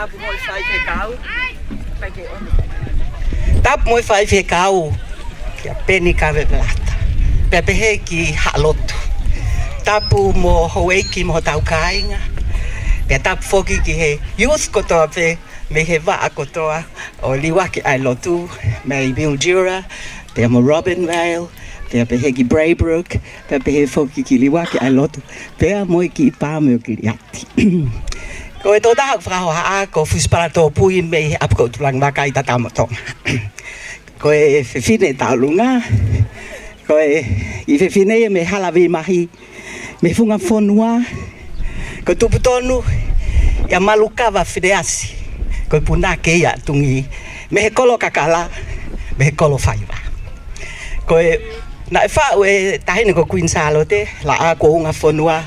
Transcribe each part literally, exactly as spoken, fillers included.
Tapu mo e faifekau. Tapu mo e faifekau. Kia Peni Kave Pelata. Pea pehē ki Haʻalotu. Tapu mo houʻeiki mo hotau kāinga. Pea tapu foki ki he youth kotoa pē, mei he vaʻa kotoa ʻo Liuaki ʻa e Lotu, mei Mildura, pea mo Robinvale, pea pehē ki Braybrook, pea pehē foki ki Liuaki ʻa e Lotu, pea mo e kiʻi pāmu ʻo Kiliati. Ko e tokotaha ʻoku fakahohaʻa ko Fusipala Tōpui mei he ʻapi ko Tulangi Vaka ʻi Tatamotonga. Ko e fefine ʻi Taʻolunga, ko e kiʻi fefine ia mei Halavīmahi, mei he funga fonua, ko e tupu tonu ia Malukava Fineasi, ko e punake ia Tungi, mei he kolo kakala, mei he kolo faiva. Ko e, naʻe faʻu ʻe he taʻahine ko Kuini Sālote, laʻā kuo unga fonua,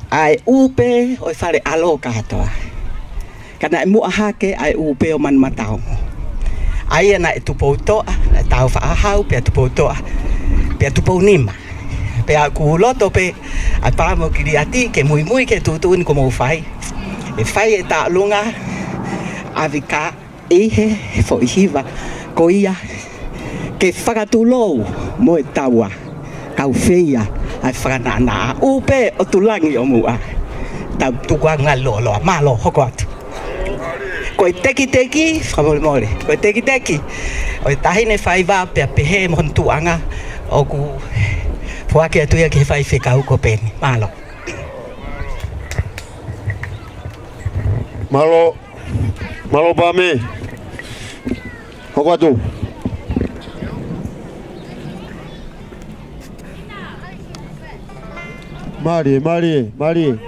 ʻa e ʻū pē ʻo e fale ʻalo kātoa. Ka naʻe muʻa hake ʻa e ʻū pē ʻo Manumataongo. ʻA ia naʻe Tupoutoʻa, naʻe Tāufaʻāhau, pea Tupoutoʻa, pea Tupounima. Pea ʻoku loto pē ʻa e pāmu ʻo Kiliati ke muimui ki he tuʻutuʻuni kuo mou fai. ʻE fai ʻe Taʻolunga ʻa Vika ʻi he foʻi hiva ko ia, ke fakatulou mo e taua, kau feia ʻa e fakanaʻanaʻa, ʻū pē ʻo Tulangi ʻo muʻa. Tau tukuange lōloa, mālō, hoko atu. Ko e tekiteki, fakamolemole, ko e tekiteki ʻo e taʻahine faiva pea pehē mo hono tuʻunga ʻoku foaki atu ia ki he faifekau ko Peni. Mālō. Mālō. Mālō Pame. Hoko atu. Mālie, mālie, mālie.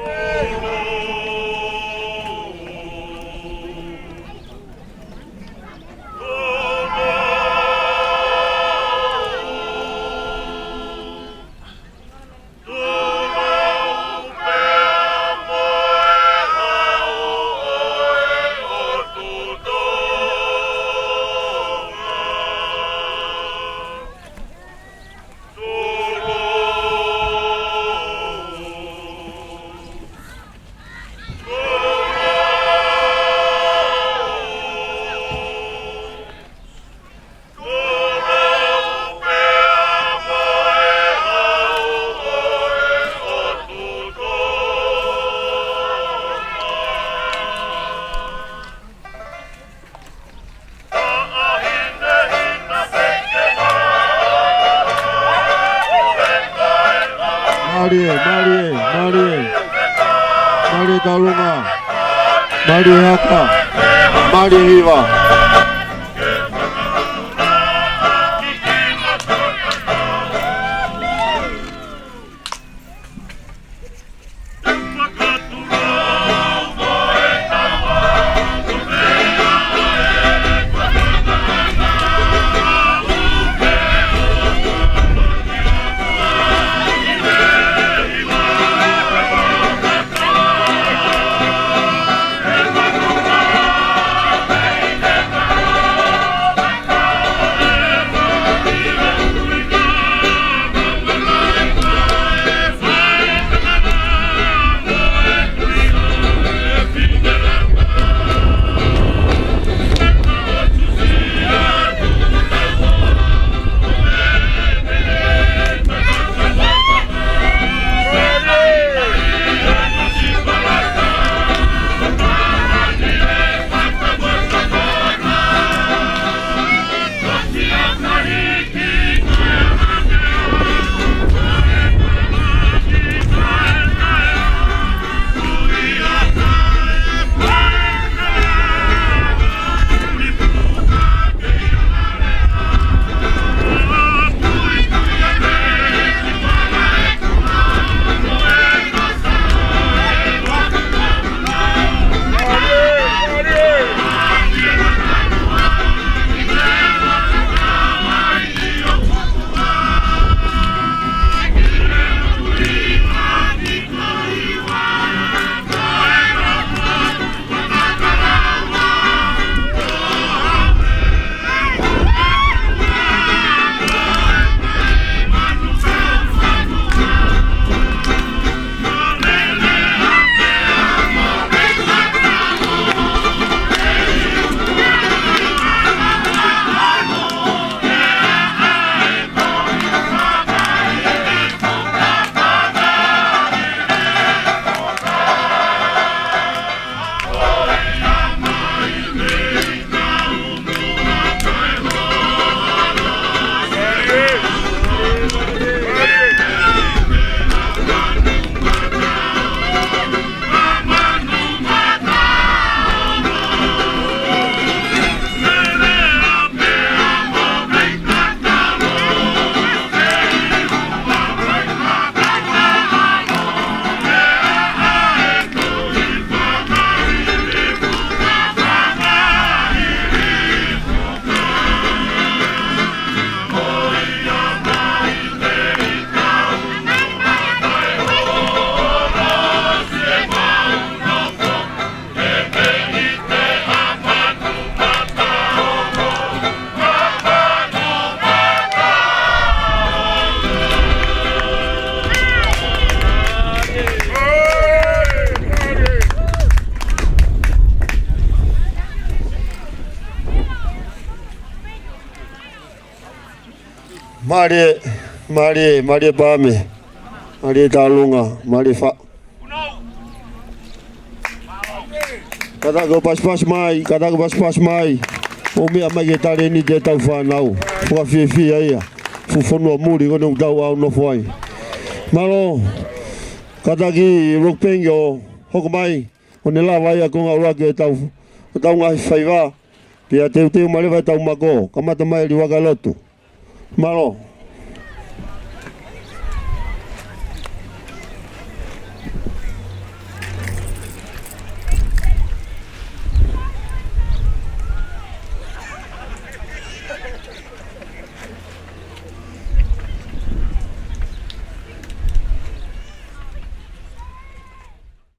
Mālie, mālie, mālie. Mālie Taʻolunga. Mālie haka. Mālie hiva. Mālie, mālie, mālie Pame. Mālie Talunga, mālie Fa. Kātaki ʻo pasipasi mai, kātaki ʻo pasipasi mai. ʻO meʻa mai ke talēniti ʻetau fānau. Fakafiefia ia. Fuʻu fonua muli ko eni ʻoku tau ʻalu ʻo nofo ai. Mālō. Kātaki Rock Band ʻo hoko mai. ʻO ne lava ia ko e ngāue ʻa ʻetau, ʻetau ngaahi faiva. Pea teuteu mai leva ʻetau mako. Kamata mai ʻi Liuakailotu. Mālō.